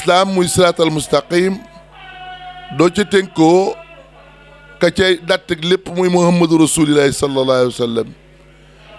l'islam muy siraatal mustaqim doo ca tënkoo ka cay dattek lépp muy muhammadu rasulillahi sallallahu alayhi wa sallam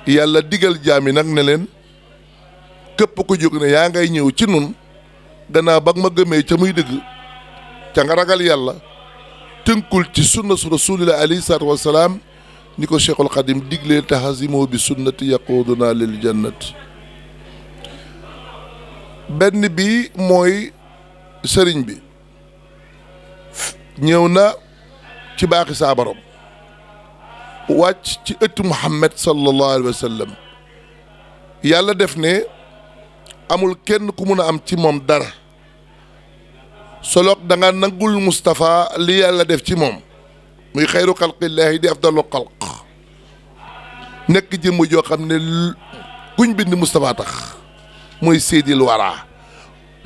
yàlla digal jaami nag ne leen képp ku jóg ne yaa ngay ñëw ci nun gannaaw ba ma gëmee ca muy dëgg ca nga ragal yàlla tënkul ci sunna su rasulillahi alayhi salaatu wa salaam ni ko cheikhul xadim diglee taxasimoo bi sunnati yaquduna lil jannati benn bi mooy sëriñ bi ñëw na ci baaxi saa borom wàcc ci ëtt Muhammad sallallahu alayhi wa sallam yàlla def ne amul kenn ku mun a am ci moom dara soloog da nga nangul Moustapha li yàlla def ci moom muy xayru xalqillaahi di afdalu xalq nekk jëmm joo xam ne kuñ bind Moustapha tax mooy seydil waraa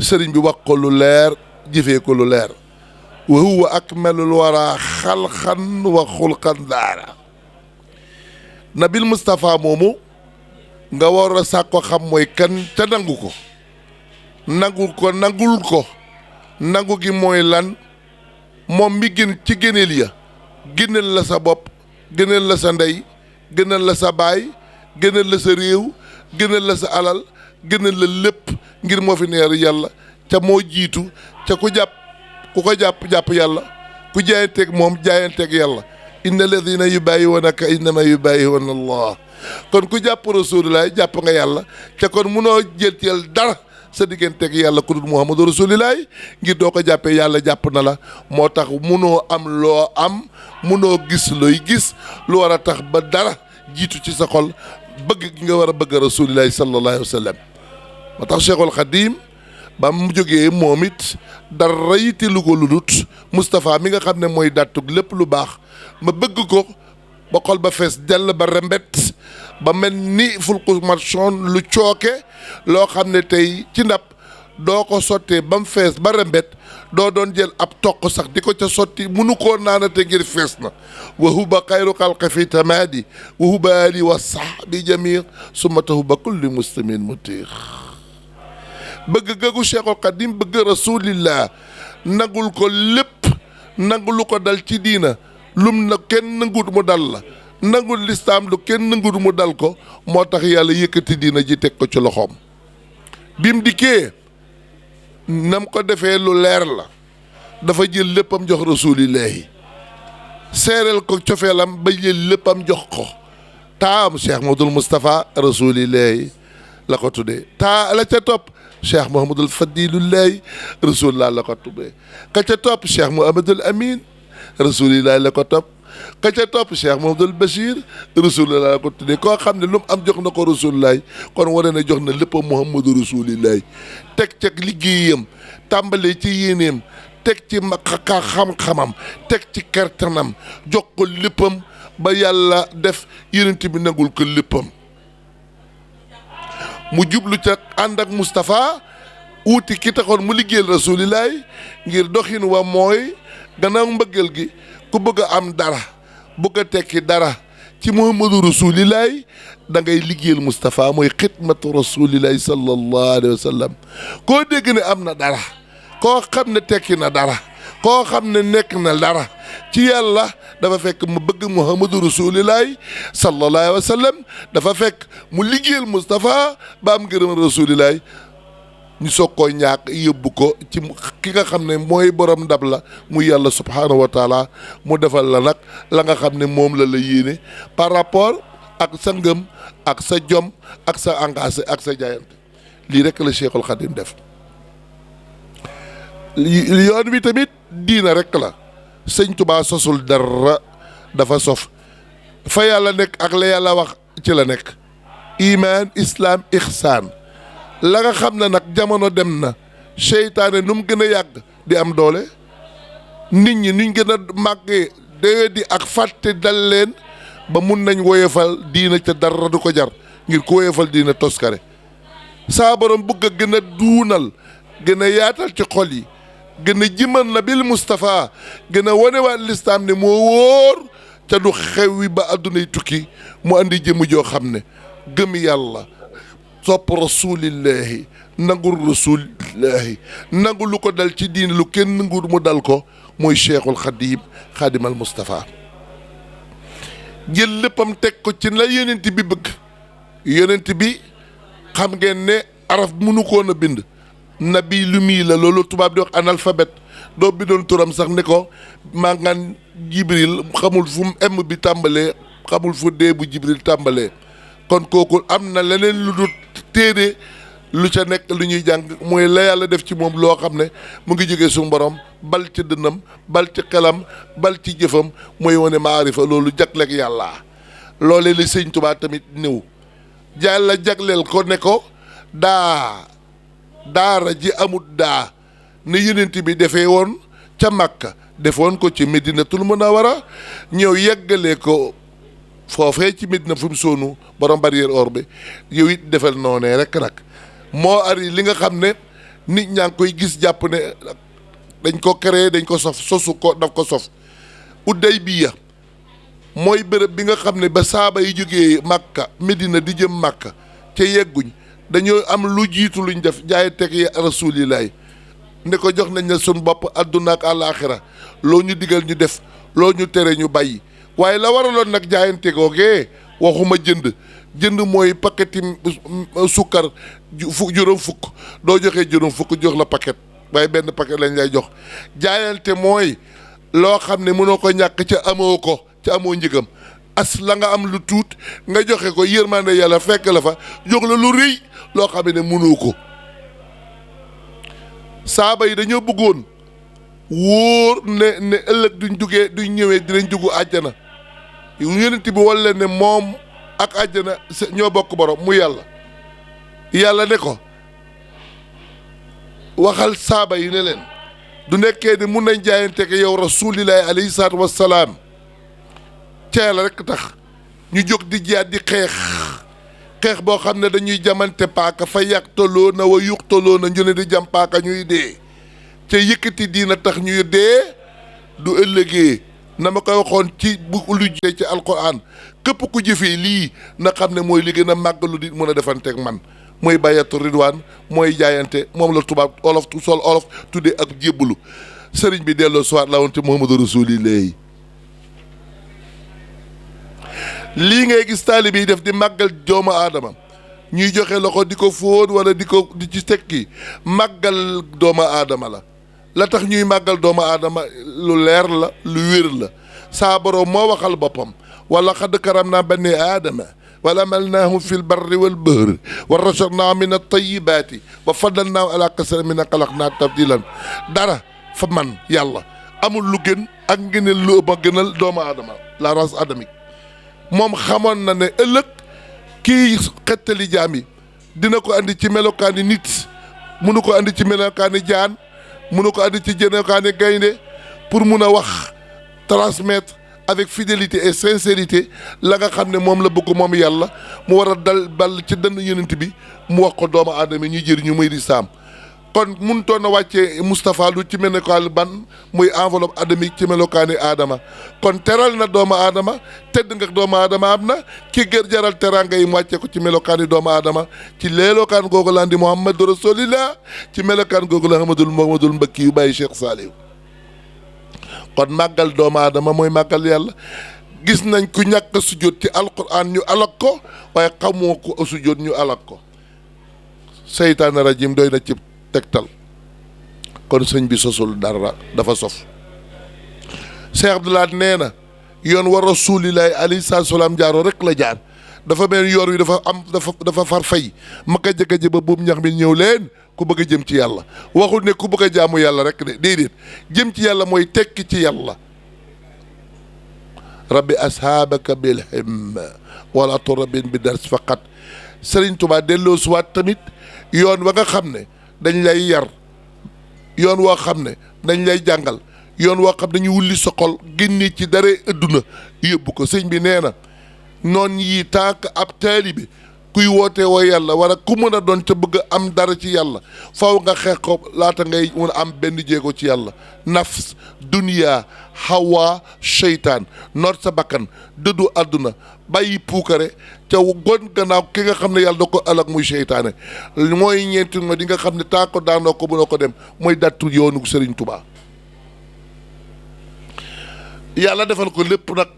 sëriñ bi wax ko lu leer jëfee ko lu leer wa huwa akmalul waraa xalxan wa xulqan daara nabil Moustapha moomu nga war a sàkk ko xam mooy kan te nangu ko nangul ko nangu gi mooy lan moom mi gën ci gëneel ya gënal la sa bopp gënal la sa ndey gënal la sa baay gënal la sa réew gënal la sa alal gënal la lépp ngir moo fi neer yàlla ca moo jiitu ca ku ko jàpp yàlla ku jaayanteeg moom jaayanteeg yàlla inna alladina yubayiwanaka innama yubayiwana allah kon ku jàpp rasulillah jàpp nga yàlla ca kon munoo jëlteel dara sa digganteeg yàlla ku dul muhammadu rasulillah ngir doo ko jàppee yàlla jàpp na la moo tax munoo am loo am munoo gis looy gis lu war a tax ba dara jiitu ci sa xol bëgg gi nga war a bëgg rasulillahi sallallahu alayhi wa sallam moo tax cheikhul xadim ba mu jógee moom it dara yitteelu ko lu dut Moustapha mi nga xam ne mooy dattug lépp lu baax ma bëgg ko ba xol ba fees dell ba rembet ba mel ni fulku marchon lu cooke loo xam ne tey ci ndab doo ko sottee ba mu fees ba rembet doo doon jël ab toq sax di ko ca sotti munu koo naanate ngir fees na wa huba xayru xalqi fi tamaadi wa huba ali wa sahbi jamir summa tahuba kulli muslimin mutiix bëgg gëgu cheikhul xadim bëgg rasulillah nagul ko lépp nagulu ko dal ci diina lum na kenn nangut mu dal la nangul lislaam lu kenn nangut mu dal ko moo tax yàlla yëkkati diina ji teg ko ci loxoom bim dikkee nam ko defee lu leer la dafa jël léppam jox rasulillahi seereel ko cofeelam ba jël léppam jox ko taam cheikh Mouhamadoul Moustapha rasulillahi la ko tuddee taa la ca topp cheikh Mouhamadoul Fadilullahi rasulillah la ko tuddee ka ca topp cheikh Mouhamadoul Amin rasulillahi la ko topp ka ca topp cheikh Mouhamadoul Bachir rasulillah la ko tuddee koo xam ne lu mu am jox na ko rasulillahi kon wane ne jox na léppam Mouhamadou rasulillahi teg ca liggéeyam tàmbalee ci yéeneem teg ci xam-xamam teg ci kertanam jox ko léppam ba yàlla def yonent bi nangul ko léppam mu jublu ca ànd ak Moustapha wuuti ki taxoon mu liggéeyal rasulillahi ngir doxin wa mooy gannaaw mbëggeel gi ku bëgg a am dara bëgg a tekki dara ci muhammadu rasulillahi da ngay liggéeyal Moustapha mooy xidmatu rasulillahi sallallahu alayhi wa sallam koo dégg ne am na dara koo xam ne tekki na dara koo xam ne nekk na dara ci yàlla dafa fekk mu bëgg muhammadu rasulillahi sallallahu alayhi wa sallam dafa fekk mu liggéeyal Moustapha ba am ngërëm rasulillahi ñu soog koo ñaak yóbbu ko ci ki nga xam ne mooy borom ndab la muy yàlla subhaanahu wa taala mu defal la nag la nga xam ne moom la yéene par rapport ak sa ngëm ak sa jom ak sa engagé ak sa jaayante lii rek la Cheikhul Khadim def yoon wi tamit diina rek la sëñ Tuubaa sosul dara dafa sof fa yàlla nekk ak la yàlla wax ci la nekk iman islaam ihsaan. la nga xam ne nag jamono dem na seytaane nu mu gën a yàgg di am doole, nit ñi nuñ gën a màggee déwé di ak fàtte dal leen ba mun nañ woyofal diina ca dara du ko jar ngir ku woyofal diina toskare. saa borom bëgg a gën a duunal gën a yaatal ci xol yi gën a jimal na bil Moustapha gën a wanewaat lislaam ne moo wóor ca du xewwi ba addunay tukki mu andi jëmm joo xam ne gëm yàlla sopp rasulillahi nangul rasulillahi nangu lu ko dal ci diine lu kenn nangu mu dal ko mooy cheikhul xadim xadimal Moustapha. jël léppam teg ko ci la yonent bi bëgg. yonent bi xam ngeen ne araf mënu koon a bind nabi lu mii la loolu tubaab di wax analphabète doo bindoon turam sax ne ko maa ngaan jibril xamul fu mu m bi tàmbalee xamul fu dee bu jibril tàmbalee. kon kooku am na leneen lu dul téere lu ca nekk lu ñuy jàng mooy la yàlla def ci moom loo xam ne mu ngi jógee suñu borom bal ci dënnam bal ci xelam bal ci jëfam mooy wane maarifa loolu jagleeg yàlla. loolee li sëñ Tuubaa tamit ñëw Yàlla jagleel ko ne ko daara ji amut daa ne yonent bi defee woon ca Makka defoon ko ci Medinatul Munawwara ñëw yeggalee ko foofee ci Medina fu mu soonu borom barrière or bi yow it defal noonee rek nag moo ari li nga xam ne nit ñaa ngi koy gis jàpp ne dañ ko créé dañ ko sosu ko daf ko sof Udaybiya mooy bërëb bi nga xam ne ba saaba yi jógee Makka Medina di jëm Makka ca yegguñ dañoo am lu jiitu luñ def jaay teg yi rasulilaay ne ko jox nañ la sun bopp adduna ak àllaaxira loo ñu digal ñu def loo ñu tere ñu bàyyi. waaye la waraloon nag jaayante googee waxuma jënd mooy paqueti sukkar juróom fukk doo joxee juróom fukk jox la paquet waaye benn paquet lañ lay jox. jaayante mooy loo xam ne mënoo ko ñàkk ca amoo ko ca amoo njëgam as la nga am lu tuut nga joxe ko yërmande yàlla fekk la fa jox la lu rëy loo xam ne mënoo ko. saaba yi dañoo bëggoon wóor ne ëllëg duñ ñëwee dinañ dugg àjjana. yonent bi walla ne moom ak àjjana ñoo bokk borom mu yàlla ne ko waxal saaba yi ne leen du nekkee ni mun nañ jaayante ke yow rasulillahi alayhi salaatu wassalaam ca yàlla rekk tax ñu jóg di jiyaat di xeex boo xam ne dañuy jamante paaka fa yàqtaloo na wa yuqtaloo na ñu ne di jam paaka ñuy dee ca yëkkati diina tax ñuy dee du ëllëgee na ma koy waxoon ci bu lu jee ci alquran képp ku jëfee lii na xam ne mooy li gën a màgg lu di mën a defanteeg man mooy bayatu ridwaan mooy jaayante moom la tubaab olof tuddee ak jébbalu sëriñ bi delloo soit la woon te Muhammadu Rasulillahi. lii ngay gis taalibe yi def di màggal doomu aadama ñuy joxe loxo di ko fóon wala di ci tekki màggal doomu aadama la tax ñuy màggal doomu aadama lu leer la lu wér la saa borom moo waxal boppam wala xadd karam naa bani aadama wala amalnaahum fi lbarri walbahri wa rasharnaa min altayibaati wa faddalnaahum ala kasira min xalaqnaa tabdilan dara fa man yàlla amul lu gën ak ngëneel lu ma gënal doomu aadama la race adamique. moom xamoon na ne ëllëg kii xettali jaam yi dina ko andi ci melokaani nit munu ko andi ci melokaani jaan munu ko andi ci melokaani gaynde pour mun a wax transmettre avec fidélité et sincérité la nga xam ne moom la bëgg moom yàlla mu war a dal bal ci dënn yonent bi mu wax ko doomu aadama yi ñuy jëriñu muy di saam. kon mënutoon a wàccee Moustapha lu ci melokaani ban muy enveloppe adamique ci melokaani aadama kon teral na doomu aadama tedd nga doomu aadama am na ki gër jaral teraanga yi mu wàccee ko ci melokaani doomu aadama ci leelokaan googu la andi Muhammadu Rasulillah ci melokaan googu la Muhammadul Mbakki yu bàyyi Cheikh Saliou. kon màggal doomu aadama mooy màggal yàlla gis nañ ku ñàkk sujjóot ci alquran ñu alak ko waaye xamoo ko sujjóot ñu alak ko seytaane rajim doy na ci tegtal. kon sëñ bi sosul dara dafa sof. Cheikh Abdoulaye nee na yoon war rasulillahi alayhi salaam jaaroo rek la jaar dafa mel yoon wi dafa far fay ma ka jëkk ba buum ñax mi ñëw leen ku bëgg a jëm ci yàlla waxul ne ku bëgg a jaamu yàlla rek de déedéet jëm ci yàlla mooy tekki ci yàlla. rabbi ashaabaka bil himma wala turabin bi dars faqat Sëriñ Tuubaa delloo suwaat tamit yoon wa nga xam ne dañ lay yar, yoon woo xam ne dañ lay jàngal, yoon woo xam dañuy wulli sa xol génne ci dara ëdduna yóbbu ko. sëñ bi nee na noon yi tànk ab taalibe kuy woote woo yàlla wala ku mën a doon ca bëgg am dara ci yàlla faw nga xeex ko laata ngay mën a am benn jéego ci yàlla. nafs, dunia, hawa, seytaan, noot sa bakkan, dëddu àdduna, bàyyi puukare ca gon gannaaw ki nga xam ne yàlla da ko alak muy seytaane. mooy ñeenti ma di nga xam ne taa ko daanoo ko mënoo ko dem mooy dattu yoonu Sëriñ Tuubaa. yàlla defal ko lépp nag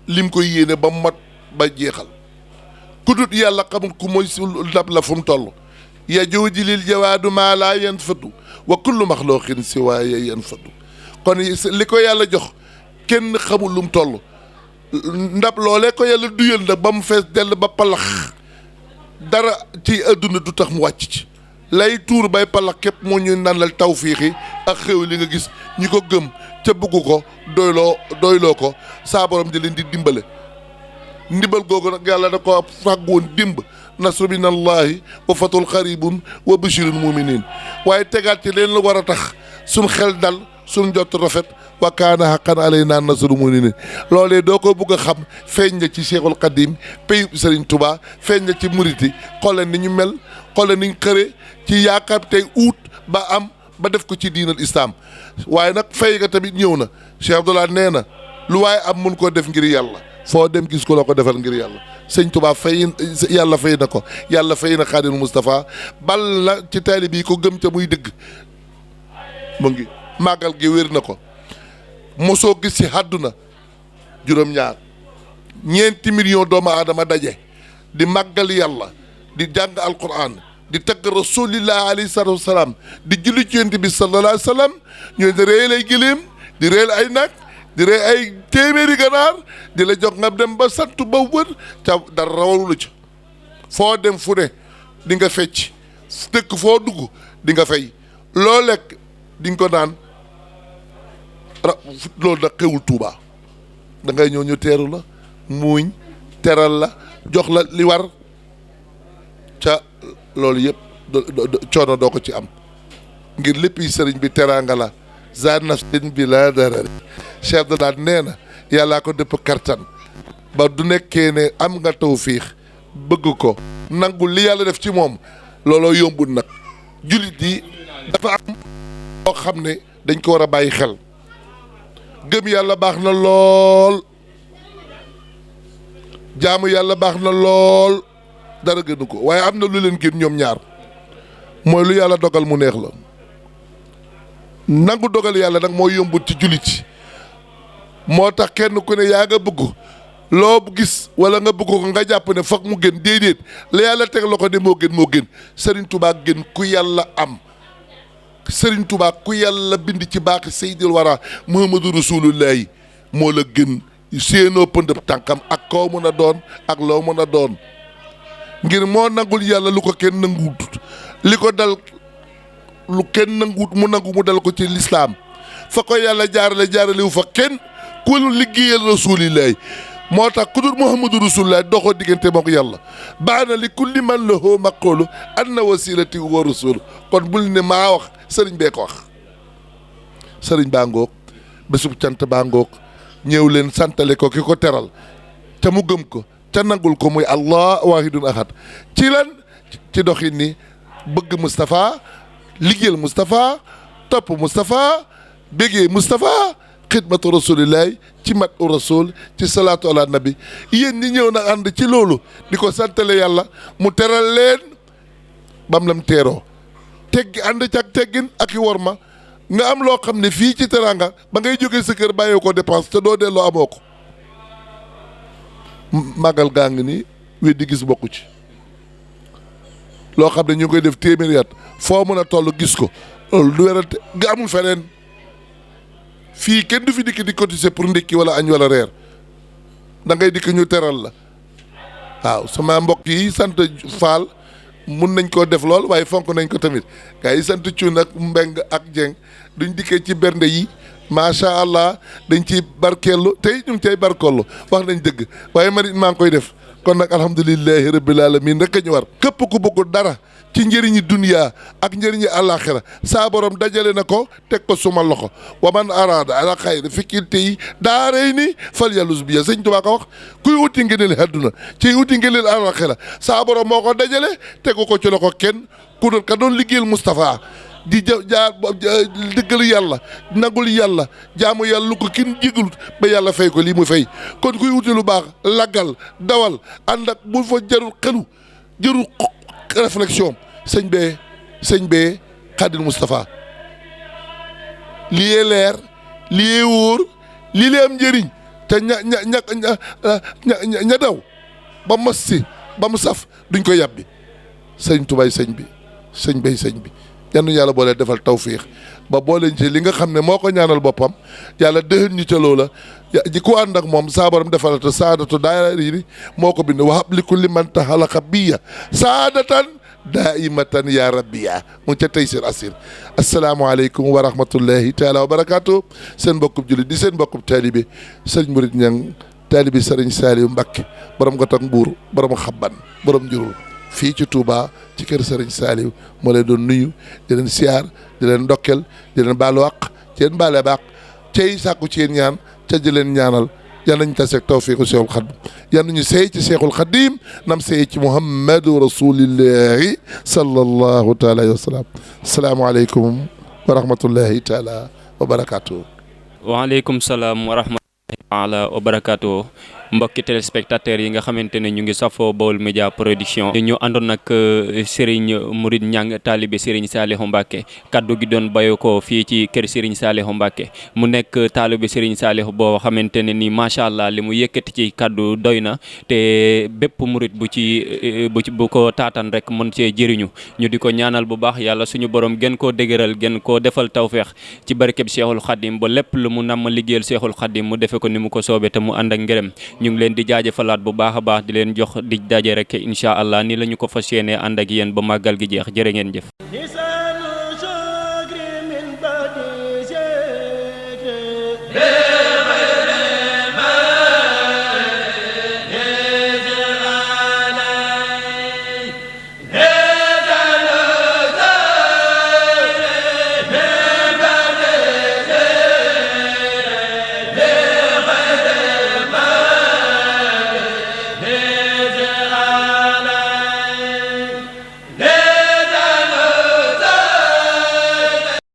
lim koy yéene ba mat ba jeexal. ku dut yàlla xamul ku mooy si ndab la fu mu toll. ya jooji lil jawaadu maa laa yanfadu wa kullu maxluqin si waaye yanfadu. kon li ko yàlla jox kenn xamul lu mu toll. ndab loolee ko yàlla duyal nag ba mu fees dell ba palax dara ci adduna du tax mu wàcc ci. lay tuur bay palax képp moo ñu nanal tawfiixi ak xew li nga gis ñi ko gëm ca bëggu ko doyloo ko saa borom di leen di dimbale. ndimbal googu nag yàlla da ko fàggoon dimb nasru minallahi wa fatul xaribun wa bashirul muminin waaye tegaat ci leen la war a tax suñ xel dal suñ jot rafet wa kaana haqqan alaynaa nasrul muminin. loolee doo ko bëgg a xam feeñ na ci Cheikhul Khadim payub Serigne Touba, feeñ na ci muriti xoolal ni ñu mel, xoolal ni ñu xëre ci yaakaar tey uut ba am ba def ko ci diinal islam. waaye nag fay nga tamit ñëw na. Cheikh Abdoulaye nee na lu waaye am mun koo def ngir yàlla foo dem gis ko la ko defal ngir yàlla. sëñ Touba yàlla fay na ko, yàlla fay na Xaadimul Moustapha bal la ci taalibe yi ko gëm ca muy dëgg. mu ngi màggal gi wér na ko mosoo gis ci àdduna juróom-ñaar ñeenti million doomu aadama daje di màggal yàlla di jàng alquran di tagg rasulillah alayhi salaatu wasalaam di julli ci yonent bi sallallahu alayhi wa sallam ñooy di réel ay gëléem di réel ay nag di réel ay téeméeri ganaar di la jox nga dem ba sant ba wër ca dara rawalu la ca. foo dem fu ne di nga fecc, dëkk foo dugg di nga fay, loo lekk di nga ko naan. loolu nag xewul Tuuba da ngay ñëw ñu teeru la muuñ teral la jox la li war ca loolu yëpp coono doo ko ci am ngir lépp yi sëriñ bi teraanga la za nafsin bi la dara. chef de daal nee na yàllaa ko dëpp kartan ba du nekkee ne am nga tawfiix bëgg ko nangul li yàlla def ci moom looloo yombul nag. jullit yi dafa am loo xam ne dañ ko war a bàyyi xel. gëm yàlla baax na lool, jaamu yàlla baax na lool, dara gënu ko, waaye am na lu leen gën ñoom ñaar mooy lu yàlla dogal mu neex la. nangu dogal yàlla nag moo yombut ci jullit moo tax kenn ku ne yaa nga bëgg loo gis wala nga bëgg ko nga jàpp ne foog mu gën. déedéet la yàlla teg la ko ne moo gën. Serigne Touba gën ku yàlla am. Serigne Touba ku yàlla bind ci baaxi Seydil Wara Muhammadu Rasulullahi moo la gën séenoo pëndëb tànkam ak koo mën a doon ak loo mën a doon ngir moo nangul yàlla lu ko kenn nanguwut li ko dal lu kenn nanguwut mu nangu mu dal ko ci lislaam fa ko yàlla jaarale fa kenn ku liggéeyal Rasulillahi. moo tax ku dul Muhammadu Rasulullah doxoo diggante mook yàlla baana li kulli man lahu maqulu anna wasilati wa rasul. kon bul ne maa wax sëriñ bee ko wax. sëriñ baa ngoog bésub cant baa ngoog ñëw leen santale ko ki ko teral ca mu gëm ko ca nangul ko muy allah wahidun ahad. ci lan ci doxin ni bëgg Moustapha, liggéeyal Moustapha, topp Moustapha, bégee Moustapha, xidmatu rasulillahi ci mat u rasul ci salaatu ala nabi. yéen ñi ñëw na ànd ci loolu di ko santale yàlla mu teral leen bam lam teeroo teggi ànd ci ak teggin ak i worma nga am loo xam ne fii ci teranga ba ngay jógee sa kër bàyyee ko dépense te doo delloo amoo ko. màggal gaa ngi nii weddi gis bokku ci loo xam ne ñu ngi koy def téeméeri at foo mën a toll gis ko loolu du werante nga amul feneen. fii kenn du fi dikk di cotiser pour ndékki wala añ wala reer da ngay dikk ñu teral la. waaw sama mbokk yi sant Fall mun nañ koo def lool waaye fonk nañ ko tamit gaa yi sant Cuun ak Mbeng ak Jeng duñ dikkee ci bernde yi macha allah dañ ci barkeelu tey ñu ngi cay barkeelu wax nañ dëgg waaye man it maa ngi koy def kon nag alhamdulillahi rabbil alamin rek a ñu war képp ku bëgg dara ci njëriñi duniya ak njëriñi àllaaxira saa borom dajale na ko teg ko suma loxo wa man araada ala xayri fikkinte yi daaray ni fal yàllus bi ya sëñ Tuubaa ko wax kuy uti ngëneel àdduna ci uti ngëneel àllaaxira saa borom moo ko dajale tegu ko ci loxo kenn ku doon ka doon liggéeyal Moustapha di jaar dëggal yàlla nagul yàlla jaamu yàlla lu ko kin jigalut ba yàlla fay ko lii mu fay kon kuy uti lu baax laggal dawal ànd ak bu fa jarul xelu jarul réflexion sëñ bee Xaadim Moustapha lii leer lii wóor lii lee am njëriñ te ña daw ba mos si ba mu saf duñ ko yàbbi sëñ Tubaay sëñ bi yannu yàlla boo leen defal tawfiix ba boo leen ci li nga xam ne moo ko ñaanal boppam yàlla dëhën ñu ca loola ji ku ànd ak moom saabaram defalata saadatu daayira moo ko bind wahab li kulli man taxalaqa biya saadatan daaimatan ya rabbiya mu ngi ca Taysir Asir asalaamaaleykum wa rahmatullahi taala wa barakaatu seen mbokkub jullit di seen mbokkub taalibe sëriñ Murid Ñang taalibe sëriñ Saaliw Mbàkke borom Gotak Mbuur borom Xabban borom Njurul fii ci Touba ci kër Serigne Saliou moo leen doon nuyu di leen siyaar di leen ndokkel di leen baalu àq ci leen baale baax cey sàkku ci yéen ñaan ca di leen ñaanal yal nañu taseeg tawfiiqu Seexul Xadim yal nañu seey ci Seexul Xadim nam seey ci Muhammadu Rasulillahi sallallahu taala alayhi wa sallam asalaamaaleykum wa rahmatullahi taala wa barakaatu. waaleykum salaam wa rahmatullahi taala wa barakaatu. mbokki téléspectateurs yi nga xamante ne ñu ngi safoo Baol Média Production ñu àndoon nag Serigne Murid Ñang taalibe Serigne Saliou Mbacké kaddu gi doon bayoo ko fii ci kër Serigne Saliou Mbacké mu nekk taalibe Serigne Saliou boo xamante ne ni macha allah li mu yëkkati ci kaddu doy na te bépp murid bu ko taatan rek mën cee jëriñu ñu di ko ñaanal bu baax yàlla suñu borom gën koo dëgëral gën koo defal tawfeex ci barkeb Cheikhul Khadim ba lépp lu mu namm liggéeyal Cheikhul Khadim mu defe ko ni mu ko soobee te mu ànd ak ngërëm ñu ngi leen di jaajëfalaat bu baax a baax di leen jox di daje rek incha allah ni la ñu ko fas yéenee ànd ak yéen ba màggal gi jeex jërë ngeen jëf.